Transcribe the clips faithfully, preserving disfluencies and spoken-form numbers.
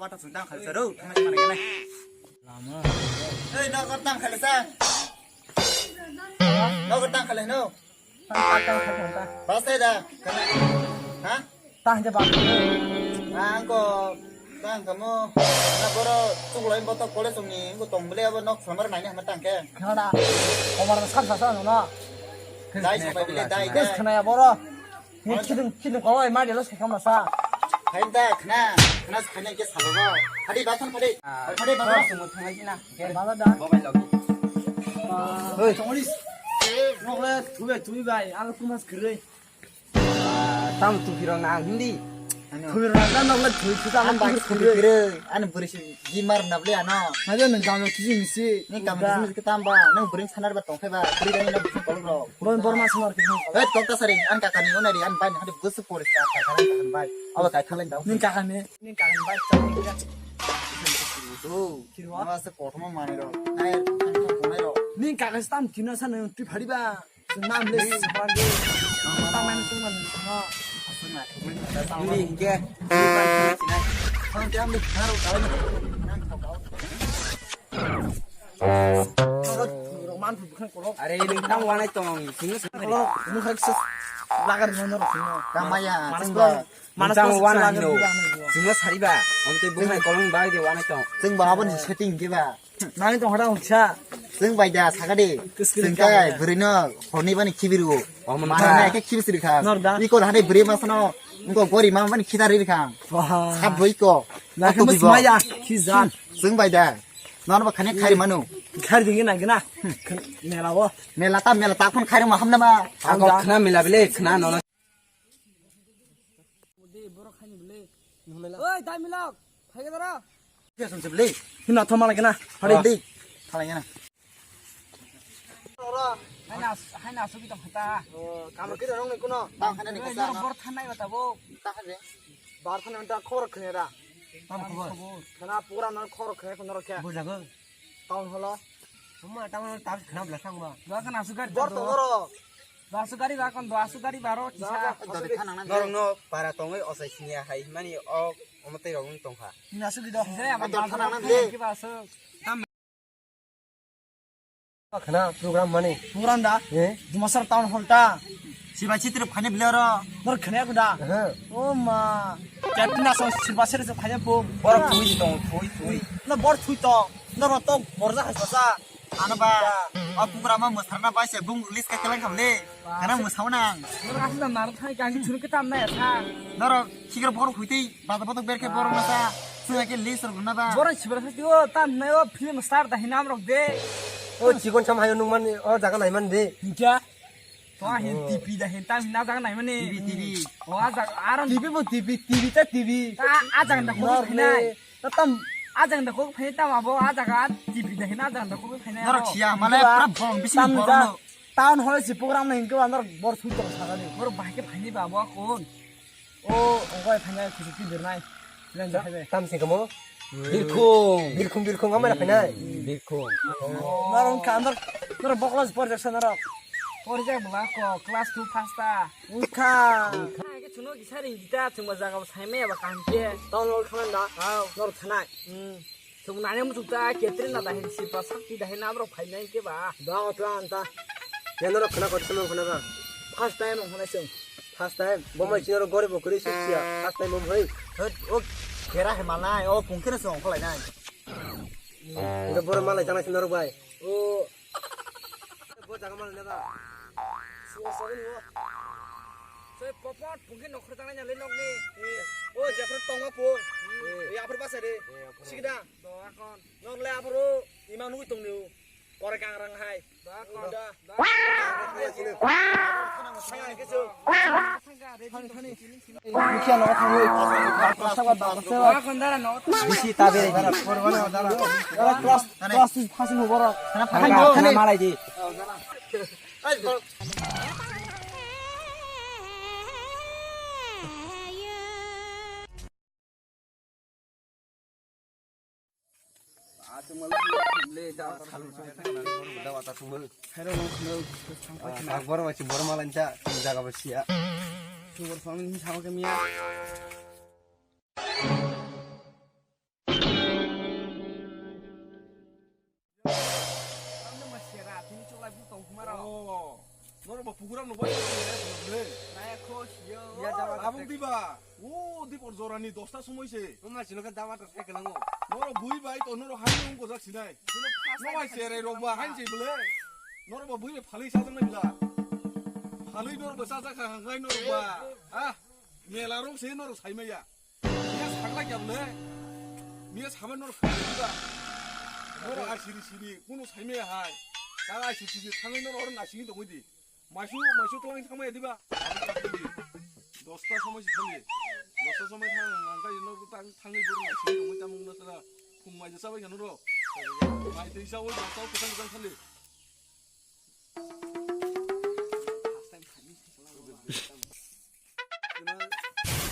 Pata sung tang khalsa ro, thangna mana gana. Lama. Hei, nokar tang khalsa. Nokar tang khalai no. Tang, tang, tang, tang, tang. Bas da. Ha? Tang je bas. Angko tang kamu. Na boro chuklai boto college ni, angko tong bele abo nok samar nai ni hamar tang ke. Khana. Omar sab sasa no. Dai sabai bele dai dai. Khana ya boro. Ni khidum, khidum kawai ma delo se kama sa. Hai da khna, khna khna ke salo ba. Hadi basan hadi. Hadi basan. Sumo thangai sina. Bala da. Mobile log. Hoi. Chongris. Nokle thube thui bai, ang kumas khroi. Tam tu phiro na hindi. Thui rok na nokle thui thui ta. An bai thui khroi. An buri si gimar na ble ano. Hajo nang gam thui misi. Ni gam thui misi tam ba. Nang buri sanar ba tong khe ba. Buri gani na buri kolok rok. Bon borma sanar ke. Hei, kok ta sari, an kaka ni onari, an bai ni hadi bus poriskar, kaka ni, kaka ni bai. Abo kai thalai dau. Ning kaka ni, ning kaka ni bai, chalo ni. Oh, kirwa. Aba se kothoma mani ro. Ai, ang to konai ro. Ning kaka stam kina sa nang tu phari ba. Nam le sabar ge. Taman tu man. Ini ke. Ang jam ni kharo kau. Are, nwng tamo wanai tong, singno sari. Nwng hai se lagar rwna rw singno. Kamaya, manas chwng ba. Nwng tamo wanai hino. Singno sari ba. Omo tei bumnai kolong ba de wanai tong. Chwng ba aboni setting ke ba. Nani tong hada huksa. Chwng bai da sakade. Chwng kai bwrwi no horni bani khibiru. Omo mana ke khibisri kha. Iko hade bwrwi masano. Ngo gori ma bani khidari kha. Sat boi ko. Na ke maya. Khiza. Chwng bai da. Nono ba khani khairi manu. Khairi dingi na gina. Mela o. Mela ta, mela ta khon khairi ma hamna ma. Ago khna mela bile khna nono. Oi, dai milok. Phai ga dara. Dia sum sebele. Hina thoma lagi na. Hari di. Thalai na. Ora. Hai na, hai na sugi tong khata. Oh, kamu kira rong ni kuno. Bang khana ni kasa. Bor thanai bata bo. Ta khade. Bar khana ta khor khne ra. Tam khobor. Khana pura na khor khne khon rokhe. Bo jago. Town hall o. Tuma tamo tam khna bla thang ba. Dua kan asu gari. Bor to oro. Dua asu gari ba kon dua asu gari baro kisa. Dori khana na. Norok no para tongoi osai sinya hai mani o omo tei rok tong kha. Ni asu gido. Jere ama dor khana na le. Ki ba asu. Khna program mani. Program da. Eh? Dumasar town hall ta. Sibai chitri phane bile oro. Nor khne ko da. Aha. O ma. Captain aso sibai sere se phane po. Bor thui tong, thui, thui. Na bor thui tong. Nor to borja khasa. Ano ba, o program ma mwsarna bai se bung release ka kelang khamle. Kana mwsao nang. Nor asna nar thai ka churu ke tam na ya tha. Nor khigra bor huitei, bada bada berke bor masa. Suna ke list rok na ba. Bor sibra sa o tam na o film star da hinam rok de. O chikon sam hayo nung man o jaga nai man de. Hincha. To hin T V da hin tam hina jaga nai mani. T V, T V. O a jaga aron. T V bo T V, T V ta T V. Ta a jaga da ko phinai. Tam a jaga da ko phinai tam abo a jaga T V da hina a jaga da ko phinai. Norok siya male pura bom bisi bom. Town hall si program na hinkhe andar bor sui tong sagani. Bor bahai khe phaini ba bo kon. O ongkoi phaini khusu ki birnai. Len jahai be. Tam sing kamo? Birkhung. Birkhung, birkhung amai phainai. Birkhung. Norok kha andar norok boklas porjak sa norok. Porjak bla ko class two pass ta. Ungkha. Ke chuno kisa ring gita chungba jaga bo sai maya ba kaham ke. Town hall khanan da. Norok thanai. Chwng nani muchuk ta Catherine na dahin sipa sakti dahin na borok phainai ke ba. Dang tla anta. Yanoro khana ko tamo khana ba. First time ang khana chwng. First time. Bomai chino ro gori bokri sukya. First time bom hoi. Hot o khera he malai o pungkira song kholai nai. Ito boro malai jana chino ro bai. O Bo jaga mano neba. Suwa sawi ni wo. Soi popot pungki nokhor tangnai nyalai nokni. O jepro tongma pung. E aphor basa de. Sikda. Doa kon. Nok le aphor o imang nugui tong ni o. Kore kang rang hai. Doa kon. Da. Doa kon. Thang hai ke so. Thang hai. Bukya no thangwi, doctor sabo, doctor sabo. Bisi tabe. Ora class, class six pass ni borok. Khana, khana, khana malai di. Boro bai se boro malai sa jaga bai sia. Chubor phang ni sama kemiya. Pukuram no bai. Naya kho siyo. Ya, dawa. Abang diba. O dipor jorani dosta somoi se. Oma sino ka dawa to sai kelango. Noro bui bai to noro hai nung ko jak sinai. No bai serai rok ba hai se bele. Noro ba bui bai phalwi sa jang nai bela. Phalwi noro ba sa sa kha ngai noro ba. Ah. Mela rok se noro sai maya. Miya sakla kya bole? Miya samai noro phunukha. Noro a siri siri, kunu saimaya hai. Ta a siri siri, thangwi noro oro nasingwi tongwi di. Maisu, maisu twlang thangmaya diba? Dosta somoi si thangwi. Dosta somoi thang, ang kai noro tang, thangwi boro nasingwi tongwi tamung na tara. Phung mai jasa bai kha noro. Mai twi sa oi, dosta o kwchang kwchang thangwi.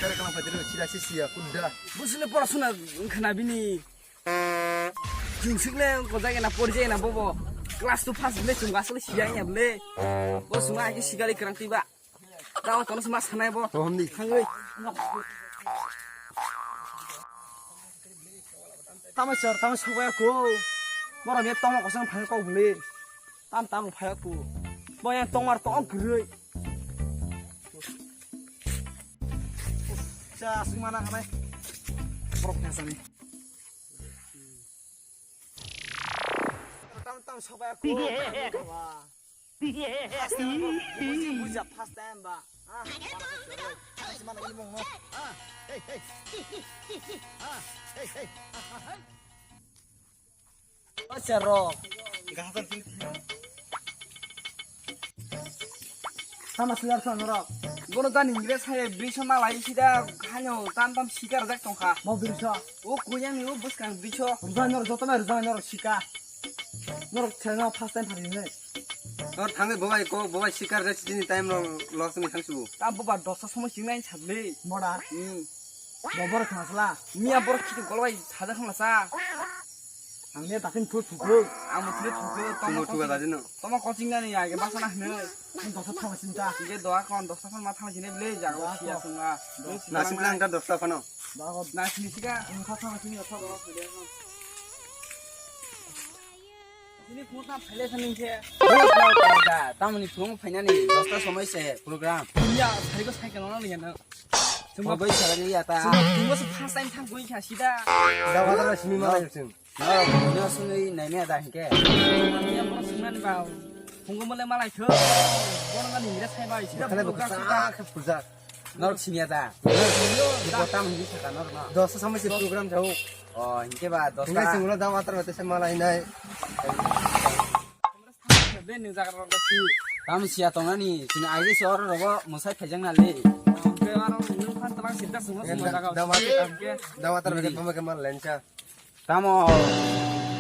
Kare kama phatiro sila sisiya kudda. Busle porasuna khna bini. Jing sikle ko jage na por jage na bobo. Class two first bile chunga asle siya ya bile. Bo sunga agi sigari kerang tiba. Tao tono suma sanai bo. Rohomni. Hangoi. Tamo sir, tamo sokbaya ko. Boro me tongma kosong phai kok bile. Tam tam phai ko. Bo yang tongmar tong kwrwi. Cha sung mana kanai. Borok kha sani. Tam tam sokbaya ko. First time ba. Buji, buji, first time ba. Ah, mana imong no. Ah, hey, hey. Ah, hey, hey. Acha ro. Gahar. Sama silar sa norok. Bono jani ingre sai brisho malai sida hanyo tam tam sikar jak tongkha. Mo brisho. O kuyang ni o buskang brisho. Rujai norok joto na rujai norok sika. Norok channel first time phari ne. Nor thangwi bobai ko, bobai sikar jak chini time lo loss ni thangsu. Ta boba dosa somoi singnai sabli. Moda. Hmm. Bo borok thang sala. Miya borok khitu golwai saja khang sa. Ang ne dakin thu thu thu. Ang mo thile thu thu. Tamo thuga dadi no. Tamo coaching nani age basa na hne. Ang dosa thang sinta. Ige doa kon dosa kon ma thang sine bile jaga siya sunga. Nasib lang ta dosa kono. Nasib sika. Ang thang sini thang. Sini phone ta phale sani khe. Tamoni phone phainani dosta somoi se program. Ya, sari ko cycle nang ya na. Chuma bai sari ya ta. Chuma first time thang koi kha sida. Dawa dara sini ma lai chum. No, no sini nai me da hinke. Ya mo sunan ba. Phone ko mole malai tho. Bono ngani mira sai bai sida. Kale program sida. Kha puja. Norok siniya da. Siniyo da. Bo tam hinwi saka norok no. Dosa samai se program jao. O, hinke ba dosa. Hinke singula da water wate se mala hinai. Be ni jaga rok si. Tam siya tongani, sini aile si oro rogo musai phajang na le. Be aro nung phan talang sita sungo sungo jaga. Da water, da water wate mama ke mal lencha. Tamo,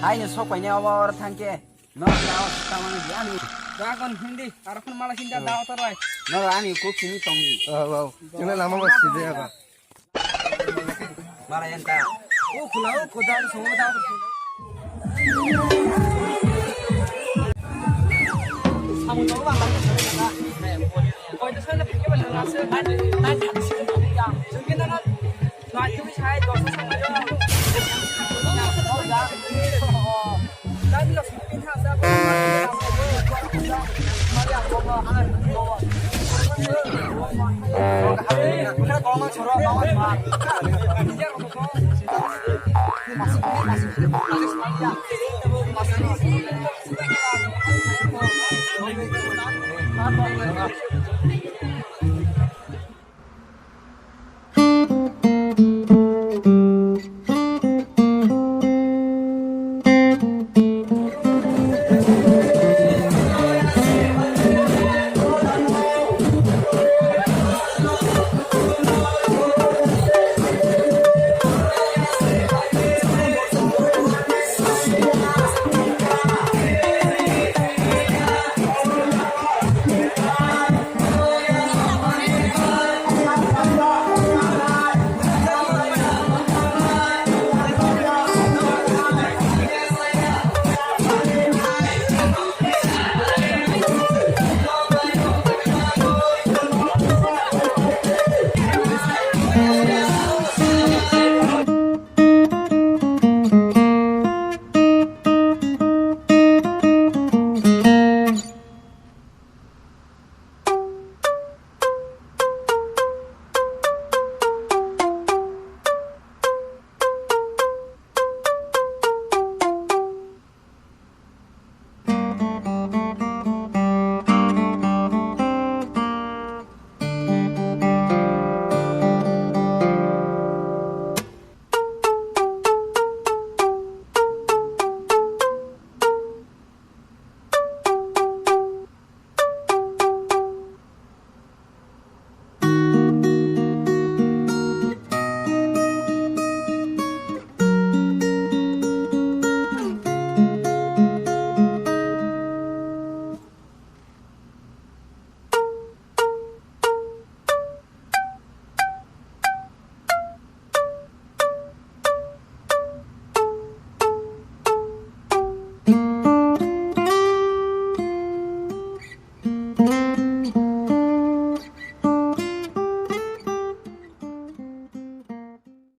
hai ni sok paine obo or thangke. No, tamo, tamo ni ani. Dagon hindi, arokon mala hinda da otor bai. No, ani kok sini tongdi. Oh, wow. Chuna lama mas side ba. Mala yanta. O khula o khoda so da. Samu to ba. Koi to sana pike ba na se. Nai nai. Jungke na.